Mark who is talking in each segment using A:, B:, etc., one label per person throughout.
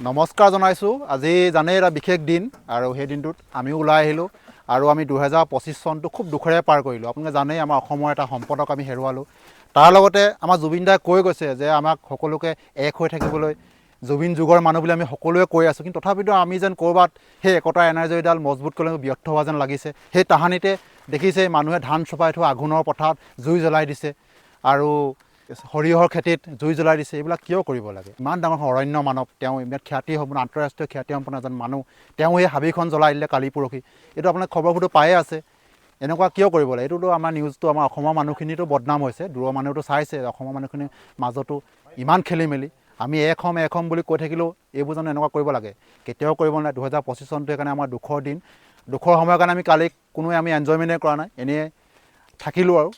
A: নমস্কাৰ জনাইছোঁ। আজি জানেই এটা বিশেষ দিন আৰু সেই দিনটোত আমিও ওলাই আহিলোঁ। আৰু আমি 2025 চনটো খুব দুখেৰে পাৰ কৰিলোঁ। আপোনালোকে জানেই, আমাৰ অসমৰ এটা সম্পদক আমি হেৰুৱালোঁ। তাৰ লগতে আমাৰ জুবিন দাই কৈ গৈছে যে আমাক সকলোকে এক হৈ থাকিবলৈ। জুবিন যুগৰ মানুহ বুলি আমি সকলোৱে কৈ আছোঁ, কিন্তু তথাপিতো আমি যেন ক'ৰবাত সেই একতাৰ এনাৰ্জিডাল মজবুত কৰিবলৈ ব্যৰ্থ হোৱা যেন লাগিছে। সেই তাহানিতে দেখিছে, মানুহে ধান চপাই থোৱা আঘোণৰ পথাৰত জুই জ্বলাই দিছে আৰু সৰিয়হৰ খেতিত জুই জ্বলাই দিছে। এইবিলাক কিয় কৰিব লাগে? ইমান ডাঙৰ অৰণ্য মানৱ তেওঁ, ইমান খ্যাতি সম্পন্ন, আন্তঃৰাষ্ট্ৰীয় খ্যাতি সম্পন্ন এজন মানুহ, তেওঁ এই হাবিখন জ্বলাই দিলে কালি পৰহি। এইটো আপোনাক খবৰবোৰতো পায়ে আছে। এনেকুৱা কিয় কৰিব লাগে? এইটোতো আমাৰ নিউজটো আমাৰ অসমৰ মানুহখিনিতো বদনাম হৈছে। দূৰৰ মানুহেতো চাইছে। অসমৰ মানুহখিনিৰ মাজতো ইমান খেলি মেলি। আমি এক হ'ম, এক হ'ম বুলি কৈ থাকিলেও এইবোৰ জানো এনেকুৱা কৰিব লাগে? কেতিয়াও কৰিব নালাগে। 2025 চনটো সেইকাৰণে আমাৰ দুখৰ দিন, দুখৰ সময়ৰ কাৰণে আমি কালি কোনোৱে আমি এনজয়মেণ্টেই কৰা নাই, এনেই থাকিলোঁ। আৰু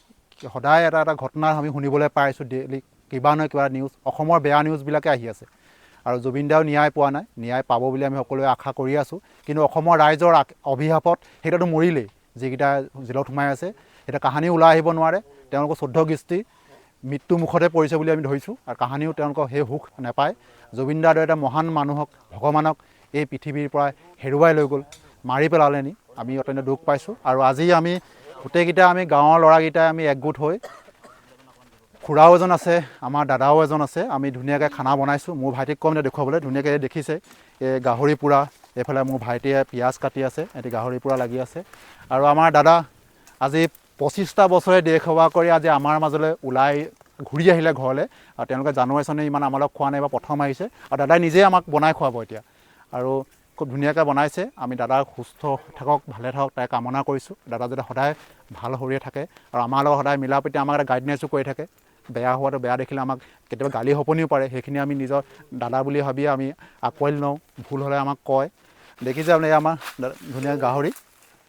A: সদায় এটা এটা ঘটনা আমি শুনিবলৈ পাইছোঁ, ডেইলি কিবা নহয় কিবা নিউজ, অসমৰ বেয়া নিউজবিলাকে আহি আছে। আৰু জুবিন দাও ন্যায় পোৱা নাই। ন্যায় পাব বুলি আমি সকলোৱে আশা কৰি আছোঁ। কিন্তু অসমৰ ৰাইজৰ অভিশাপত সেইকেইটাতো মৰিলেই। যিকেইটা জেলত সোমাই আছে, এতিয়া কাহানিও ওলাই আহিব নোৱাৰে। তেওঁলোকৰ 14 গৃষ্টি মৃত্যু মুখতে পৰিছে বুলি আমি ধৰিছোঁ আৰু কাহানিও তেওঁলোকৰ সেই সুখ নাপায়। জুবিন দাৰ দৰে এটা মহান মানুহক, ভগৱানক এই পৃথিৱীৰ পৰা হেৰুৱাই লৈ গ'ল, মাৰি পেলালে নি। আমি অত্যন্ত দুখ পাইছোঁ। আৰু আজি আমি গোটেইকেইটা, আমি গাঁৱৰ ল'ৰাকেইটাই আমি একগোট হৈ, খুৰাও এজন আছে, আমাৰ দাদাও এজন আছে, আমি ধুনীয়াকৈ খানা বনাইছোঁ। মোৰ ভাইটিক ক'ম এতিয়া দেখুৱাবলৈ। ধুনীয়াকৈ দেখিছে, এই গাহৰি পোৰা। এইফালে মোৰ ভাইটিয়ে পিঁয়াজ কাটি আছে, এটি গাহৰি পোৰা লাগি আছে। আৰু আমাৰ দাদা আজি 25টা বছৰে দেশ সেৱা কৰি আজি আমাৰ মাজলৈ ওলাই ঘূৰি আহিলে ঘৰলৈ। আৰু তেওঁলোকে জানুৱাৰী চানুৱাৰী ইমান আমাৰ লগত খোৱা নাই বা প্ৰথম আহিছে। আৰু দাদাই নিজেই আমাক বনাই খুৱাব এতিয়া আৰু খুব ধুনীয়াকৈ বনাইছে। আমি দাদাক সুস্থ থাকক, ভালে থাকক, তাই কামনা কৰিছোঁ। দাদা যাতে সদায় ভাল শৰীৰে থাকে আৰু আমাৰ লগত সদায় মিলা প্ৰীতি, আমাক এটা গাইডেঞ্চো কৰি থাকে। বেয়া হোৱাটো বেয়া দেখিলে আমাক কেতিয়াবা গালি শপনিও পাৰে। সেইখিনি আমি নিজৰ দাদা বুলি ভাবিয়ে আমি আঁকোৱালি লওঁ। ভুল হ'লে আমাক কয়। দেখিছে আপুনি, এই আমাৰ ধুনীয়া গাহৰি,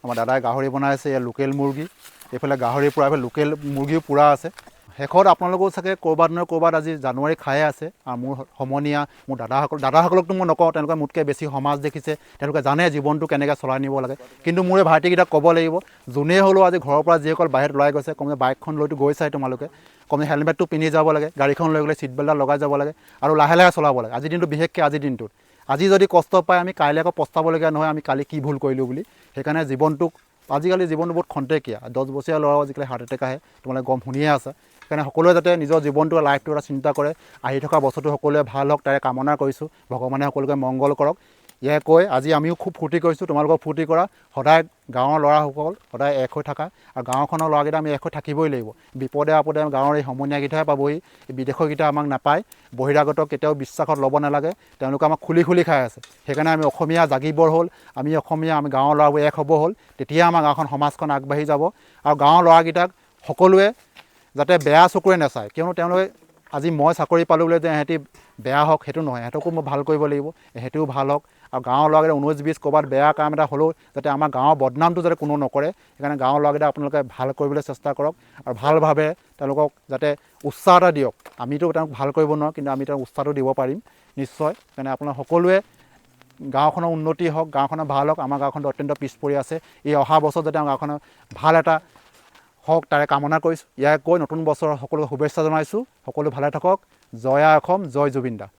A: আমাৰ দাদাই গাহৰি বনাই আছে। এয়া লোকেল মুৰ্গী, এইফালে গাহৰি পোৰা, এইফালে লোকেল মুৰ্গীও পোৰা আছে। শেষত আপোনালোকেও চাগে ক'ৰবাত নহয় ক'ৰবাত আজি জানুৱাৰী খায়ে আছে। আৰু মোৰ সমনীয়া, মোৰ দাদাসকল, দাদাসকলকতো মই নকওঁ, তেওঁলোকে মোতকৈ বেছি সমাজ দেখিছে, তেওঁলোকে জানে জীৱনটো কেনেকৈ চলাই নিব লাগে। কিন্তু মোৰ এই ভাইটিকেইটাক ক'ব লাগিব, যোনেই হ'লেও আজি ঘৰৰ পৰা যিসকল বাহিৰত ওলাই গৈছে, কমে বাইকখন লৈতো গৈছাই তোমালোকে, কমে হেলমেটটো পিন্ধি যাব লাগে, গাড়ীখন লৈ গ'লে ছিট বেল্ট লগাই যাব লাগে আৰু লাহে লাহে চলাব লাগে। আজিৰ দিনটো, বিশেষকৈ আজিৰ দিনটোত, আজি যদি কষ্ট পায়, আমি কাইলৈ আকৌ পস্তাবলগীয়া নহয়, আমি কালি কি ভুল কৰিলোঁ বুলি। সেইকাৰণে জীৱনটোক, আজিকালি জীৱনটো বহুত খন্তেকীয়া। 10 বছৰীয়া ল'ৰাও আজিকালি হাৰ্ট এটেক আহে, তোমালোকে গম শুনিয়ে আছা। সেইকাৰণে সকলোৱে যাতে নিজৰ জীৱনটো, লাইফটো এটা চিন্তা কৰে। আহি থকা বছৰটো সকলোৱে ভাল হওক, তাৰে কামনা কৰিছোঁ। ভগৱানে সকলোকে মংগল কৰক। ইয়াই কৈ আজি আমিও খুব ফূৰ্তি কৰিছোঁ, তোমালোকেও ফূৰ্তি কৰা। সদায় গাঁৱৰ ল'ৰাসকল সদায় এক হৈ থাকা। আৰু গাঁওখনৰ ল'ৰাকেইটা আমি এক হৈ থাকিবই লাগিব। বিপদে আপদে গাঁৱৰ এই সমনীয়াকেইটাহে পাবহি, এই বিদেশৰকেইটা আমাক নাপায়। বহিৰাগতক কেতিয়াও বিশ্বাসত ল'ব নালাগে, তেওঁলোকে আমাক খুলি খুলি খাই আছে। সেইকাৰণে আমি অসমীয়া জাগিবৰ হ'ল। আমি অসমীয়া, আমি গাঁৱৰ ল'ৰাবোৰ এক হ'ব হ'ল, তেতিয়া আমাৰ গাঁওখন, সমাজখন আগবাঢ়ি যাব। আৰু গাঁৱৰ ল'ৰাকেইটাক সকলোৱে যাতে বেয়া চকুৰে নাচায়। কিয়নো তেওঁলোকে আজি মই চাকৰি পালোঁ বুলি যে ইহঁতি বেয়া হওক সেইটো নহয়, ইহঁতকো মই ভাল কৰিব লাগিব, ইহঁতিও ভাল হওক। আৰু গাঁৱৰ ল'ৰাকেইটা 19-20 ক'ৰবাত বেয়া কাম এটা হ'লেও যাতে আমাৰ গাঁৱৰ বদনামটো যাতে কোনো নকৰে, সেইকাৰণে গাঁৱৰ ল'ৰাকেইটা আপোনালোকে ভাল কৰিবলৈ চেষ্টা কৰক আৰু ভালভাৱে তেওঁলোকক যাতে উৎসাহ এটা দিয়ক। আমিতো তেওঁক ভাল কৰিব নোৱাৰোঁ, কিন্তু আমি তেওঁক উৎসাহটো দিব পাৰিম নিশ্চয়। সেইকাৰণে আপোনালোক সকলোৱে গাঁওখনৰ উন্নতি হওক, গাঁওখনৰ ভাল হওক। আমাৰ গাঁওখনটো অত্যন্ত পিছ পৰি আছে। এই অহা বছৰ যাতে আমাৰ গাঁওখনৰ ভাল এটা হওক, তাৰে কামনা কৰিছোঁ। ইয়াক কৈ নতুন বছৰৰ সকলোকে শুভেচ্ছা জনাইছোঁ। সকলো ভালে থাকক। জয় আই অসম, জয় জুবিন দা।